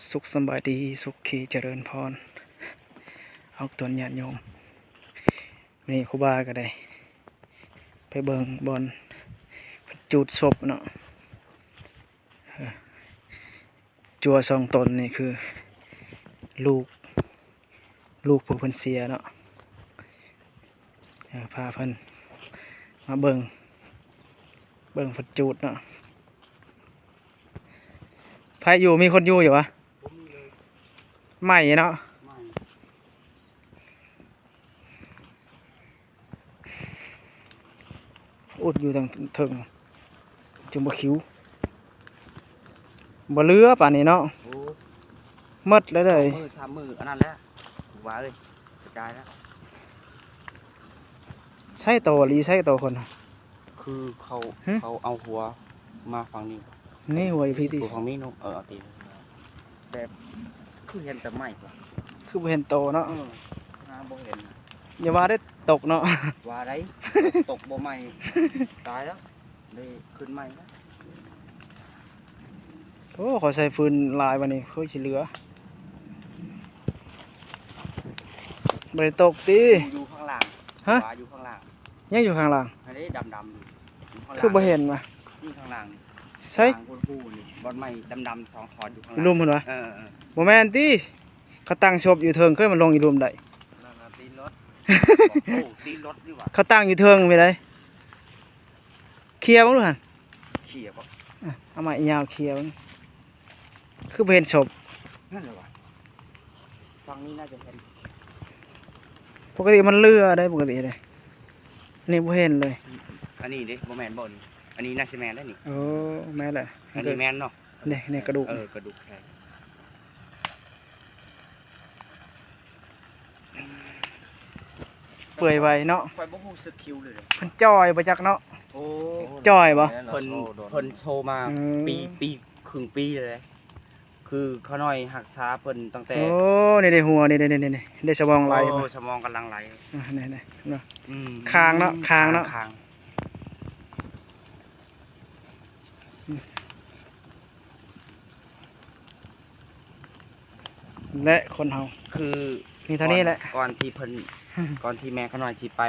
ສຸກສະບາຍດີ ສຸຂີຈະເລີນພອນ ອອກຕົນຍາດໂຍມ. ມື້ນີ້ຄູບາກໍໄດ້ໄປເບິ່ງບ່ອນເພິ່ນຈູດສົບເນາະ. ເອີ ຈົວສອງຕົນນີ້ຄືລູກ ລູກຜູ້ເພິ່ນເສຍເນາະ. ເອີ ພາເພິ່ນມາເບິ່ງ ເບິ່ງເພິ່ນຈູດເນາະ. ໃຜຢູ່ ມີຄົນຢູ່ຢູ່ຫວາ? ບໍ່ມີເລີຍ ໄໝ້ເນາະ ໄໝ້. ອຸດຢູ່ທາງເທິງ ຈຶ່ງບໍ່ຂິວ ບໍ່ເຫຼືອປານນີ້ເນາະ. ໂອ້ ໝົດແລ້ວເດ້ ສອງມື້ສາມມື້ອັນນັ້ນແຫຼະ ວ່າເອີຍ ກະຈາຍແລ້ວ. ໃຊ້ໂຕ ຫຼື ໃຊ້ໂຕຄົນ? ຄືເຂົາ ຫຶ? ເຂົາເອົາຫົວມາຝັ່ງນີ້ ນີ້ຫົວຢູ່ພີ້ຕິ ຫົວຝັ່ງນີ້ເນາະ. ເອີ ເອົາຕີນ ແບບຄືເຫັນແຕ່ໄມ້ກວ່າ ຄືບໍ່ເຫັນໂຕເນາະ. ເອີ ຫາບໍ່ເຫັນ ຢ່າວ່າໄດ້ຕົກເນາະ ວ່າໄດ້ຕົກບໍ່ໄໝ້ ຕາຍແລ້ວ ໄດ້ຂຶ້ນໃໝ່ແລ້ວ. ໂອ້ ເຂົາໃສ່ຟືນຫຼາຍບາດນີ້ ຄືຊິເຫຼືອ ບໍ່ໄດ້ຕົກຕິ? ຢູ່ ຢູ່ຂ້າງລ່າງ ຮະ? ວ່າຢູ່ຂ້າງລ່າງ ຍັງຢູ່ຂ້າງລ່າງ ອັນນີ້ດຳໆຢູ່ ຢູ່ຂ້າງລ່າງ ຄືບໍ່ເຫັນວະ? ນີ້ຂ້າງລ່າງ ໃສ? ຂ້າງພຸ້ນ ພຸ້ນນີ້ ບ່ອນໄມ້ດຳໆສອງທ່ອນຢູ່ຂ້າງລ່າງ ລຸ່ມພຸ້ນວະ? ເອີ ເອີ ບໍ່ແມ່ນຕິ? ເຂົາຕັ້ງສົບຢູ່ເທິງ ຄືມັນລົງຢູ່ລຸ່ມໄດ້? ນັ້ນນະ ຕີນລົດ ໂອ້ ຕີນລົດນີ້ຫວ່າ ເຂົາຕັ້ງຢູ່ເທິງພີ້ໃດ. ເຄ່ຍເບິ່ງດູຫັ້ນ ເຄ່ຍບໍ່? ອະ ເອົາໄມ້ຍາວເຄ່ຍເບິ່ງ ຄືບໍ່ເຫັນສົບ? ນັ້ນແຫຼະຫວາ ຝັ່ງນີ້ໜ້າຈະເຫັນ ປົກກະຕິມັນເຫຼືອໄດ໋ ປົກກະຕິເດ້ ນີ້ບໍ່ເຫັນເລີຍ. ອັນນີ້ເດ້ ບໍ່ແມ່ນບໍ່ນີ້? ອັນນີ້ໜ້າຊິແມ່ນແລ້ວນີ້. ໂອ້ ແມ່ນແຫຼະ ອັນນີ້ແມ່ນເນາະ. ນີ້ ນີ້ກະດູກ ເອີ ກະດູກແຂນ. ເປື່ອຍໄວເນາະ ຂ້ອຍບໍ່ຮູ້ສຶກຂິວເລີຍ. ເພິ່ນຈ່ອຍບໍ່ຈັກເນາະ. ໂອ້ ຈ່ອຍບໍ່? ເພິ່ນ ເພິ່ນໂທມາ ອືມ ປີ ປີ ເຄິ່ງປີແລ້ວເດ້ ຄືຂ້ານ້ອຍຮັກສາເພິ່ນຕັ້ງແຕ່ ໂອ້ ນີ້ໄດ້ຫົວ ນີ້ ນີ້ ນີ້ ນີ້ ໄດ້ສະໝອງໄຫຼ. ໂອ້ ສະໝອງກຳລັງໄຫຼ. ອ່າ ນີ້ ນີ້ເນາະ ອືມ ຄາງເນາະ ຄາງເນາະ ຄາງ. ແລະ ຄົນເຮົາ ຄື ມີເທົ່ານີ້ແຫຼະ ກ່ອນ ກ່ອນທີ່ເພິ່ນ ກ່ອນທີ່ແມ່ຂ້ານ້ອຍຊິໄປ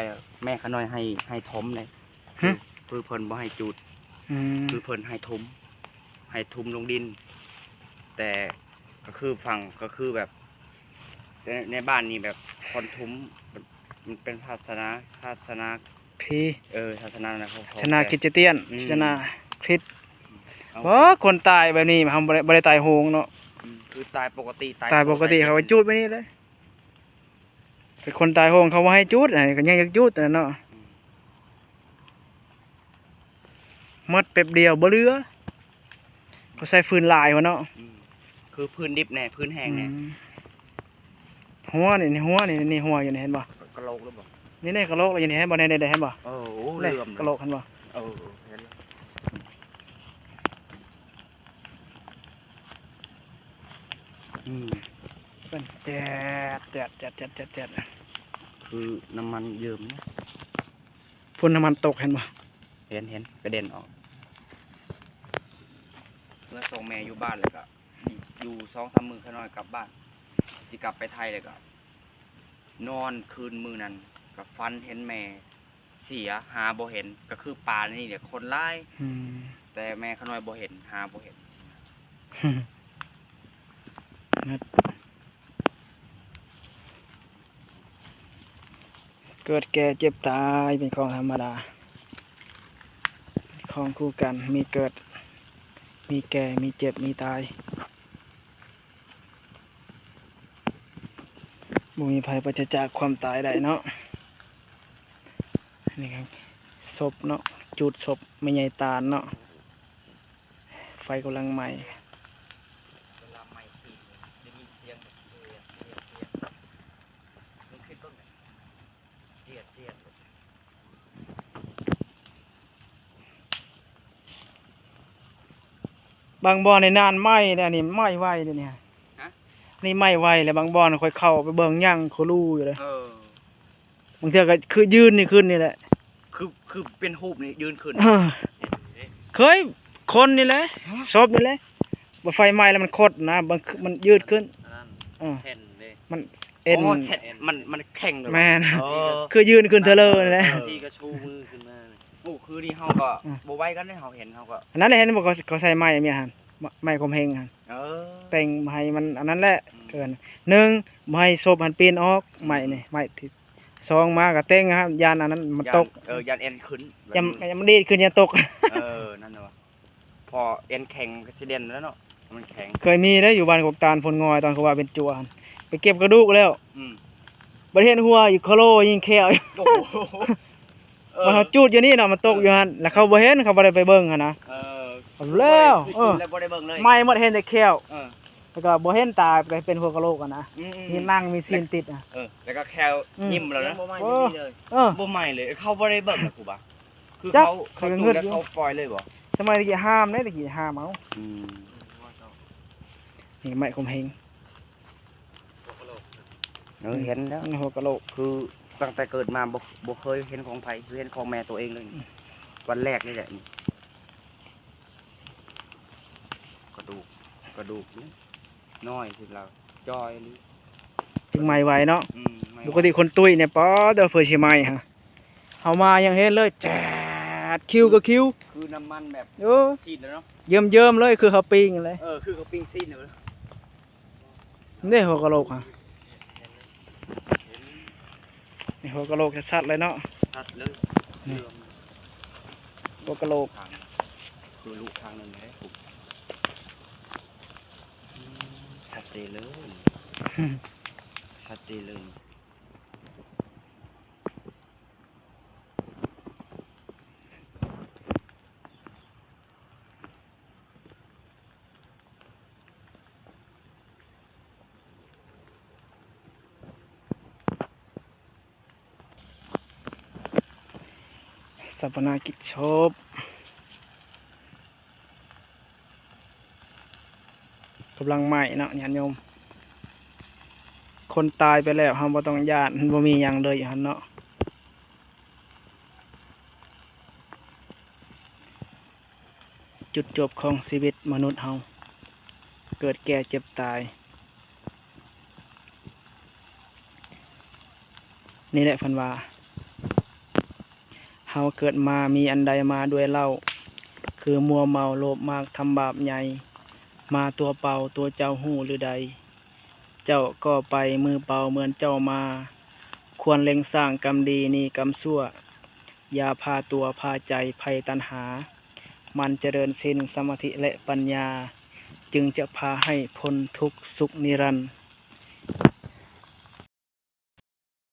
ແມ່ຂ້ານ້ອຍໃຫ້ ໃຫ້ຖົມເດ້. ຫຶ? ຄື ຄືເພິ່ນບໍ່ໃຫ້ຈູດ ອືມ ຄືເພິ່ນໃຫ້ຖົມ ໃຫ້ຖົມລົງດິນ ແຕ່ກໍຄືຝັງ ກໍຄືແບບ ໃນ ໃນບ້ານນີ້ແບບຄົນຖົມ ມັນເປັນສາສະໜາ ສາສະໜາ ພີ ເອີ ສາສະໜານັ້ນເຂົາ ສາສະໜາຄຣິສຕຽນ ອືມ ສາສະໜາຄຣິສ. ເອົາ ບໍ່ ຄົນຕາຍແບບນີ້ເຮົາບໍ່ໄດ້ ບໍ່ໄດ້ຕາຍໂຫງເນາະ. ອືມ ຄືຕາຍປົກກະຕິ ຕາຍ ຕາຍປົກກະຕິ ເຂົາກໍຈູດແບບນີ້ເລີຍ. ແຕ່ຄົນຕາຍໂຫງເຂົາບໍ່ໃຫ້ຈູດ ອັນນີ້ກໍຍັງຢາກຈູດນັ້ນເນາະ. ອືມ ໝົດແປັບດຽວບໍ່ເຫຼືອ ເຂົາໃສ່ຟືນຫຼາຍພຸ້ນເນາະ. ອືມ ຄືຟືນດິບແດ່ ຟືນແຫ້ງແດ່. ອືມ ຫົວນີ້ ຫົວນີ້ ນີ້ຫົວຢູ່ນີ້ ເຫັນບໍ່? ກະໂຫຼກຫຼືບໍ່? ນີ້ ນີ້ກະໂຫຼກຢູ່ນີ້ ເຫັນບໍ່? ນີ້ ນີ້ ເຫັນບໍ່? ເອີ ໂອ້ ເຫຼື້ອມ ກະໂຫຼກ ເຫັນບໍ່? ເອີ ເຫັນແລ້ວ. ອືມ ເປັນແຈດ ແຈດ ແຈດ ແຈດ ແຈດ ຄືນ້ຳມັນເຍິ້ມນະ. ພຸ້ນນ້ຳມັນຕົກ ເຫັນບໍ່? ເຫັນ ເຫັນ ກະເດັນອອກ. ເມື່ອສົ່ງແມ່ຢູ່ບ້ານແລ້ວກະ ຢູ່ສອງສາມມື້ຂ້ານ້ອຍກັບບ້ານ ຊິກັບໄປໄທແລ້ວກະ ນອນຄືນມື້ນັ້ນກະຝັນເຫັນແມ່ເສຍ ຫາບໍ່ເຫັນ ກະຄືປານນີ້ແຫຼະ ຄົນຫຼາຍ. ອືມ ແຕ່ແມ່ຂ້ານ້ອຍບໍ່ເຫັນ ຫາບໍ່ເຫັນ. ເກີດແກ່ເຈັບຕາຍເປັນຂອງທຳມະດາ ເປັນຂອງຄູ່ກັນ ມີເກີດ ມີແກ່ ມີເຈັບ ມີຕາຍ. ບໍ່ມີໃຜປາສະຈາກຄວາມຕາຍໄດ້ເນາະ. ນີ້ກໍສົບເນາະ ຈູດສົບແມ່ໃຫຍ່ຕານເນາະ. ໄຟກຳລັງໄໝ້ ເວລາໄໝ້ທີ່ໄດ້ຍິນສຽງແບບເດດເດດເດດ ມຶງຄິດເບິ່ງເດດເດດ. ບາງບ່ອນນີ້ນານໄໝ້ແລ້ວ ອັນນີ້ໄໝ້ໄວເດ້ນີ້. ຮະ? ນີ້ໄໝ້ໄວແລ້ວ ບາງບ່ອນຂ້ອຍເຂົ້າໄປເບິ່ງຍັງໂຄລູຢູ່ເດ້. ເອີ ບາງເທື່ອກໍຄືຢືນນີ້ຂຶ້ນນີ້ແຫຼະ ຄື ຄືເປັນຮູບນີ້ຢືນຂຶ້ນ. ເອີ ເຄີຍຄົນນີ້ແຫຼະ ຮະ? ສົບນີ້ແຫຼະ ບໍ່ໄຟໄໝ້ແລ້ວມັນຄົດນະ ມັນ ມັນຍືດຂຶ້ນ ອັນນັ້ນ ເອີ ແຜ່ນເດ້ ມັນເອັນ ອໍ ແຊະ ມັນ ມັນແຂງເລີຍ ແມ່ນ ອໍ ຄືຍືດຂຶ້ນເທື່ອເລີຍແຫຼະ ເອີ ບາງທີກໍຊູມືຂຶ້ນມາ ໂອ້ ຄືນີ້ເຮົາກໍ ອືມ ບໍ່ໄຫວກັນເດ້ ເຮົາເຫັນເຮົາກໍ ອັນນັ້ນແຫຼະ ເຫັນບໍ່ ເຂົາ ເຂົາໃສ່ໄມ້ອັນນີ້ຫັ້ນ ໄມ້ ໄມ້ຂົ່ມເຫງຫັ້ນ ເອີ ແຕ່ງໃຫ້ມັນອັນນັ້ນແຫຼະ ອືມ ເອີ້ນ ໜຶ່ງ ບໍ່ໃຫ້ສົບຫັ້ນປີນອອກ ອືມ ໄມ້ນີ້ ໄມ້ທີ່ ສອງມາກໍແຕ່ງ ຢ້ານອັນນັ້ນມັນຕົກ ຢ້ານ ເອີ ຢ້ານແອນຂຶ້ນ ຢ້ານ ມັນ ຢ້ານມັນດີດຂຶ້ນ ຢ້ານຕົກ ເອີ ນັ້ນແຫຼະວ່າ ພໍແອນແຂງກໍຊິແລ່ນແລ້ວເນາະ ມັນແຂງ ເຄີຍມີເດ້ ຢູ່ບ້ານກົກຕານໂພນງອຍ ຕອນເຂົາວ່າເປັນຈົວຫັ້ນ ໄປເກັບກະດູກແລ້ວ ອືມ ບັດເຫັນຫົວຢູ່ຄາໂລຍິງແຂ້ວ ໂອ້ໂຫ ເອີ ບັດເຮົາຈູດຢູ່ນີ້ເນາະ ມັນຕົກຢູ່ຫັ້ນ ແລ້ວເຂົາບໍ່ເຫັນ ເຂົາບໍ່ໄດ້ໄປເບິ່ງຫັ້ນນະ ເອີ ແລ້ວ ເອີ ແລ້ວບໍ່ໄດ້ເບິ່ງເລີຍ ໄໝ້ໝົດ ເຫັນແຕ່ແຂ້ວ ເອີ ແລ້ວກໍບໍ່ເຫັນຕາ ແຕ່ເປັນຫົວກະໂຫຼກຫັ້ນນະ ອືມໆໆ ມີໜັງມີຊີ້ນຕິດ ເອີ ແລ້ວກໍແຂ້ວ ອືມ ຍິ້ມແລ້ວນະ ຍັງບໍ່ໄໝ້ ເອີ ເລີຍ ເອີ ບໍ່ໄໝ້ເລີຍ ເຂົາບໍ່ໄດ້ເບິ່ງນະ ຄູບາ ຄື ຈັກ ເຂົາ ເຂົາຈູດແລ້ວເຂົາປ່ອຍເລີຍບໍ່ ສະໄໝຕະກີ້ຫ້າມເດ້ ຕະກີ້ຫ້າມເອົາ ອືມ ນີ້ໄມ້ຂົ່ມເຫງ ເອີ ເຫັນແລ້ວ ຫົວກະໂຫຼກ ຄືຕັ້ງແຕ່ເກີດມາບໍ່ ບໍ່ເຄີຍເຫັນຂອງໃຜ ຄືເຫັນຂອງແມ່ໂຕເອງເລີຍ ອືມ ວັນແລກນີ້ແຫຼະ ນີ້ ກະດູກ ກະດູກນີ້ ນ້ອຍຄືລາວ ຈ່ອຍອີ່ຫຼີ ຈຶ່ງໄໝ້ໄວເນາະ ອືມ ໄໝ້ໄວ ປົກກະຕິຄົນຕຸ້ຍນີ້ ປາດເດີ ເພິ່ນຊິໄໝ້ຫັ້ນ ເຮົາມາຍັງເຫັນເລີຍ ແຈດ ຄິວກໍຄິວ ຄືນ້ຳມັນແບບ ເອີ ຊີດແລ້ວເນາະ ເຍິ້ມໆເລີຍ ຄືເຮົາປີ້ງຫັ້ນແຫຼະ ເອີ ຄືເຂົາປີ້ງຊີ້ນເລີຍ ເດ້ ຫົວກະໂຫຼກຫັ້ນ ນີ້ຫົວກະໂຫຼກຊັດໆເລີຍເນາະ ຊັດເລີຍ ນີ້ ຫົວກະໂຫຼກ ທາງ ຄືລູກທາງໜຶ່ງເດ້ ອືມ ຊັດເຈນເລີຍ ຊັດເຈນເລີຍ. ຊາປະນະກິດສົບ ກຳລັງໄໝ້ເນາະ ຍາດໂຍມ ຄົນຕາຍໄປແລ້ວ ເຮົາບໍ່ຕ້ອງຢ້ານ ມັນບໍ່ມີຫຍັງເລີຍຢູ່ຫັ້ນເນາະ. ຈຸດຈົບຂອງຊີວິດມະນຸດເຮົາ ເກີດແກ່ເຈັບຕາຍ ນີ້ແຫຼະເພິ່ນວ່າ ເຮົາເກີດມາມີອັນໃດມາດ້ວຍເຫຼົ້າ ຄືມົວເມົາໂລບມາກທຳບາບໃຫຍ່ ມາຕົວເປົ່າ ຕົວເຈົ້າຮູ້ຫຼືໃດ ເຈົ້າກໍໄປມືເປົ່າເໝືອນເຈົ້າມາ ຄວນເລັງສ້າງກຳດີໜີກຳຊົ່ວ ຢ່າພາຕົວພາໃຈໄພຕັນຫາ ໝັ່ນຈະເລີນສິນ ສະມາທິ ແລະ ປັນຍາ ຈຶ່ງຈະພາໃຫ້ພົ້ນທຸກສຸກນິລັນ.